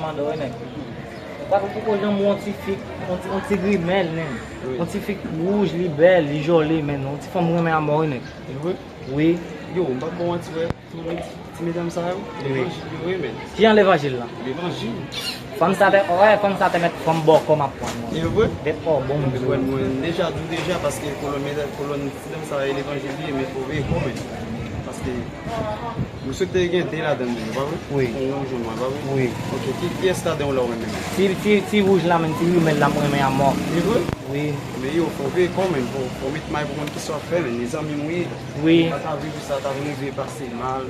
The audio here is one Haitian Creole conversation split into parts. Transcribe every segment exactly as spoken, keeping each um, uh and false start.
Manda, wi, nèg. Ou pa konn poko janm wè yon ti fi, yon ti, yon ti grimèl, nèg. Wi. Yon ti fi wouj, li bèl, li joli, men yon ti fanm renmen a mò, wi, nèg. E vre? Wi. Yo, m p ap ba w manti, frè. Ti, ti medam sa yo, wi. Levanjil yo ye, men. Ki jan levanjil la? Levanjil. Fanm sa te, wè, fanm sa te mèt fanm bòkò m ap pran, mwen. E vre? Te fò bon, m di w. Mwen, mwen deja di w deja, paske kolòn, medam, kolòn, ti medam sa yo, levanjil li ye, men fò veye kò, men. Paske, m swete gen de ladan l, men, pa vre? Wi. Fò w jwenn mwen, pa vre? Wi. Ok, ki, kiyès ladan yo la w renmen? Ti, ti, ti wouj la, men, ti grimèl la, m renmen a mò. E vre? Wi. Men yo, fò veye kò, men, fò, fò met may pou konn kisa w ap fè, men, zanmi m, wi. Wi. Sa ta vle di sa ta vin rive pase mal,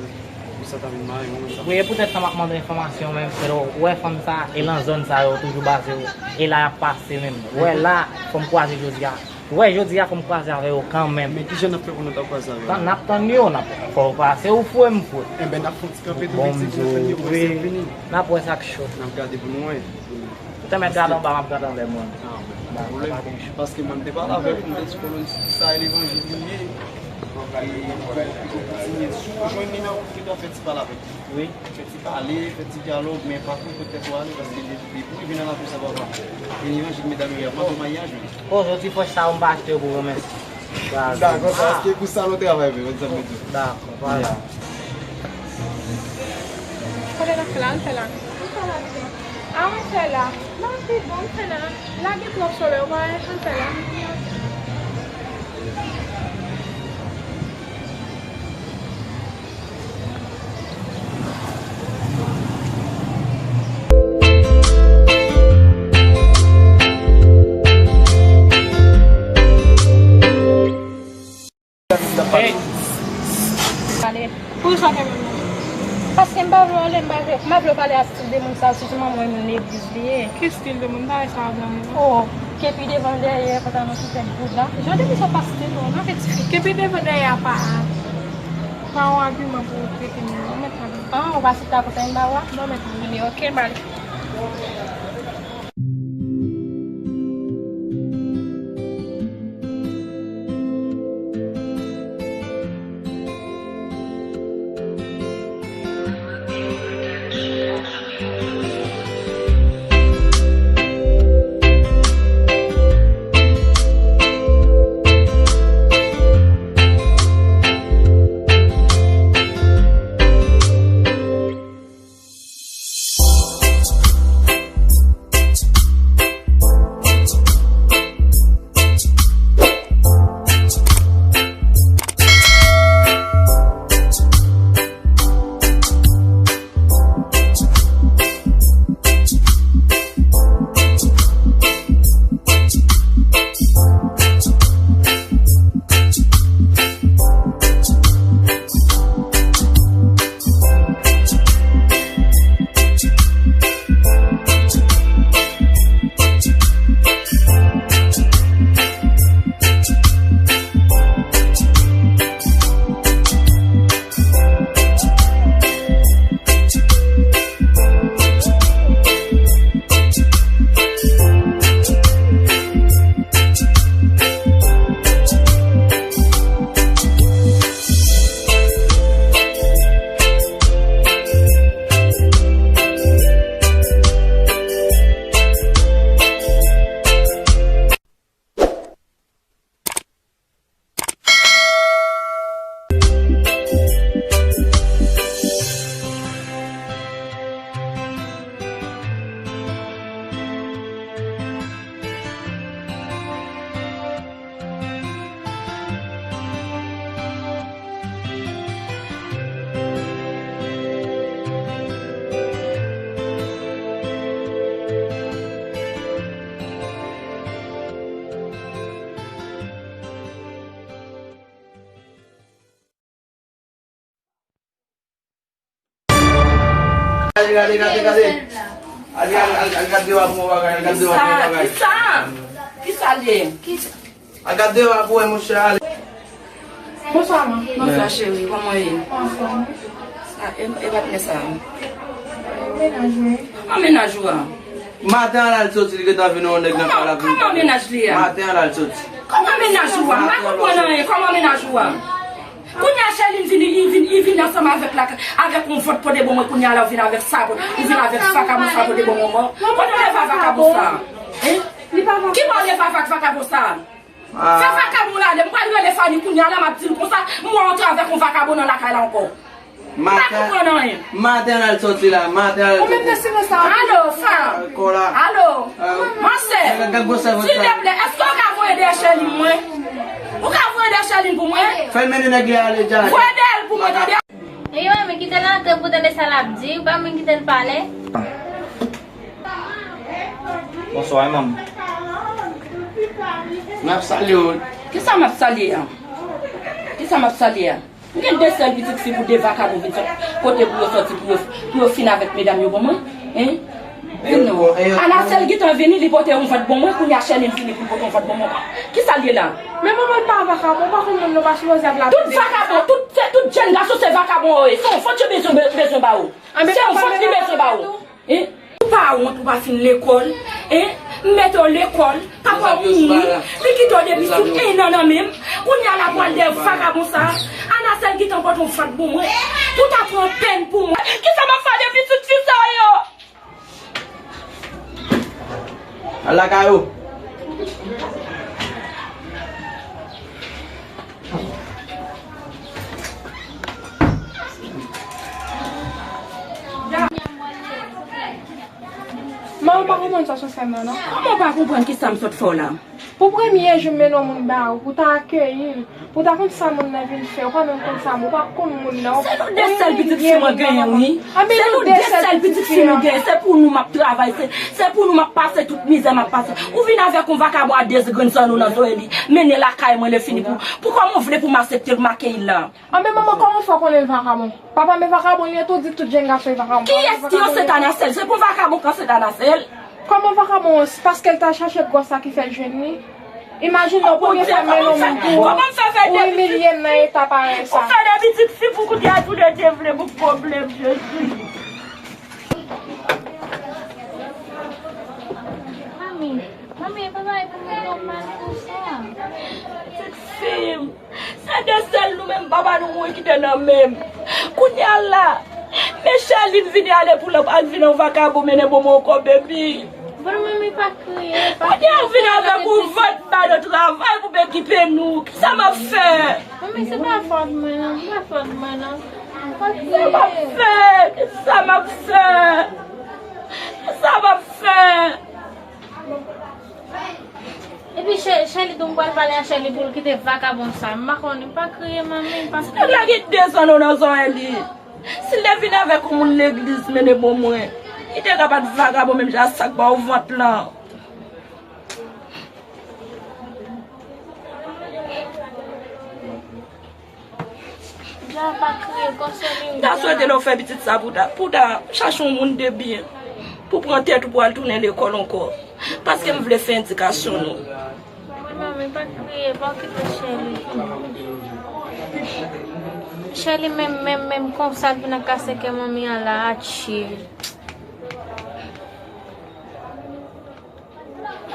pou sa ta vin mare yon sa. Wi, e poutèt sa m ap mande enfòmasyon menm, frè, ou wè fanm sa, e nan zòn sa yo toujou baze yo, e la y ap pase menm. Ou wè la, fò m kwaze jodi a. Ou wè jodi a fò m kwaze avè yo kanmenm. Men kijan n ap fè pou nou ta kwaze avè yo? N ap tann yo, n ap, fò w pase, ou fou, m fou. Enben, n ap fè yon ti kanpe tou piti, pou nou tann yo, wi, pou yo vini. N ap wè sa k cho. N ap gade pou nou wè. Ou te mèt gade anba, m ap gade anlè mwen. Ah, pa gen pwoblèm. Paske mwen te pale avèk ou, m te di kolòn sa e levanjil li ye. E, e, e, kontinye. Si w jwenn li nan wout, ou ta fè ti pale avèk li. Wi. Fè ti pale, fè ti dyalòg, men pa twò pote tèt ou ale, paske li, li pou li vin nan lakou sa, papa. E levanjil medam yo, y ap mande maryaj, wi. O, jodi fwèch sa yo m pa achte yo pou ou, mèsi. Dakò, paske pou sa nou travay vre, mwen di sa m di. Dakò, vwala. Kote n ap fè la, ann fè la. Ann fè la, ann fè la. A, ann fè la. La pi bon, ann fè la. La gen twòp solèy, ou pa wè, ann fè la. Hey. Pale. Poukisa w kenbe m nan? Paske m pa vle w ale, m pa vle, m pa vle w pale a stil de moun sa yo, sitou manman w, e moun legliz li ye. Ki stil de moun? M pa wè sa w ap ban m nan. Oh, kepi devan dèyè, pantalon sou tèt, bouda. Jan de moun sa pa stil non, nan fè ti fi. Kepi devan dèyè a pa, pa yon agiman pou w trete moun non, mèt pale. Ah, ou pa site a konsa, m pa wè? Non, mèt pale. Ok, bye. Gade, gade, gade, gade. Al, al, al, al gade dewa pou mwen bagay, al gade dewa pou mwen bagay. Kisa? Kisa? Kisa l ye? Al gade dewa pou mwen, monchè, ale. Bonswa, man. Bonswa, cheri. Kòman w ye? Anfòm. A, e, e patnè sa a? Mennaj mwen. Kòman mennaj ou a? Maten an l al soti, li gentan vin yon nèg nan kay la vin. Kòman, kòman mennaj li a? Maten an l al soti. Kòman mennaj ou a? M pa konprann anyen. Kòman mennaj ou a? Kounye a, Sherline vin, li vin, li Vin ansanm avèk la, avèk yon vant pote bon mwen, kounye a la ou vin avèk sa, ou vin avèk vakabon sa pote bon mwen ankò. Kote w leve a vakabon sa? Hein? Ki bò w leve a vak-, vakabon sa? Fè vakabon la ale, m pral rele Fanny kounye a la, m ap di l konsa, m wè w antre avèk yon vakabon nan lakay la ankò. M pa konprann anyen. Maten al soti la, maten al soti. Ou menm nan silans la. Alo, Fa. Alo. Mansè. Silteplè, èske w ka voye dèyè Sherline mwen? Ou ka voye dèyè Sherline pou mwen? Fè l mennen nèg li ale dja. Voye dèyè l pou mwen, tande? E yo, men kite l antre pou tande sa l ap di, ou pa menm kite l pale. Bonswa, manm. M ap salye w. Kisa m ap salye a? Kisa m ap salye a? M gen de sèl pitit fi pou de vakabon vin sot kote pou yo sòti, pou yo, pou yo fin avèk medam yo ban mwen. Hein? Vin non. Anasèl gentan vini, li pote yon vant ban mwen, kounye a Sherline vini pou l pote yon vant ban mwen. Kisa l ye la? Men manman, l pa vakabon, pa konn moun, nou pa sipoze ap lapide. Tout vakabon, tout, se, tout jèn gason se vakabon yo ye. Se yon vant yo bezwen, bezwen ba ou. Se yon vant li bezwen ba ou. Hein? Ou pa wont, ou pa fin lekòl. Hein? M mete w lekòl, papa w mouri, li kite w depi sou en an nan men m. Kounye a la pral dèyè vakabon sa. Anasèl gentan pote yon vant pou mwen. Ou ta pran pèn pou mwen. Kisa m ap fè de pitit fi sa yo? Al lakay ou. Manman, m pa konprann sa w sot fè m nan, non. Kòman w pa konprann kisa m sot fè w la? Pou premye jou m mennen yon moun ba ou, pou w ta akeyi l, pou w ta konn sa moun nan vin fè, ou pa menm konn sa, ou pa konn moun nan. Se nou de sèl pitit fi mwen genyen, wi. Se nou de sèl pitit fi nou genyen. Se pou nou m ap travay, se, se pou nou m ap pase tout mizè m ap pase. Ou vin avèk yon vakabon a de grenn zanno nan zòrèy li, mennen lakay mwen, lè fini pou, pou kòman w vle pou m aksepte l, m akeyi l la? Anben manman, kòman w fè w konnen l vakabon? Papa m e vakabon li ye tou, di tout jèn gason e vakabon. Kiyès ki ansent Anasèl? Se pou vakabon k ansent Anasèl? Kòman vakabon? Paske l t al chache gwòs la ki fè l jwenn li. Imajine w premye fwa m mennen yon moun pou ou, ou imilye m nan eta parèy sa. Ou fè de pitit fi pou kounye a tou de te vle bout pwoblèm, Jezi. Manmi, manmi, e pa bagay pou moun nòmal konsa. Pitit fi m. Se de sèl nou menm papa nou mouri kite nan men m. Kounye a la, men Sherline vini ale pou l al vin yon vakabon mennen bon mwen ankò, baby. Bon, manmi, pa kriye, pa kriye. Kounye a ou vin avèk yon vant ba nou travay pou m ekipe nou. Kisa m ap fè? Manmi, se pa fòt mwen, non. Se pa fòt mwen, non. Pa kriye. Kisa m ap fè? Kisa m ap fè? Kisa m ap fè? Epi Chè-, Chèli tou, m pral pale a Chèli pou l kite vakabon sa. M pa konnen, pa kriye, manmi, pa kriye. Nèg la gen de zanno nan zòrèy li. Si l te vin avèk yon moun legliz mennen bon mwen, li te ka pa t vakabon menm jan ak sa k ba w vant lan. Dja pa kriye, konsole m. M ta swete lè w fè pitit sa pou ta, pou ta chache yon moun de byen, pou pran tèt ou pou al tounen lekòl ankò. Paske m vle fè edikasyon nou. Manmi, pa kriye, pa kite Chèli. Chèli menm, menm, menm konsa l vin nan kase kè manmi an la, atchè.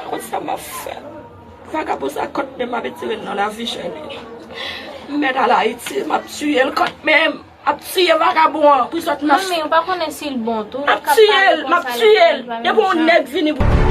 Konn sa m ap fè. Vakabon sa kont menm ap etire l nan lavi Chèli. M mèt al Ayiti, m ap tiye l kont menm. M ap tiye vakabon an pou l sot nan... Manmi, ou pa konnen si l bon tou. M ap tiye l, m ap tiye l. Depi yon nèg vini pou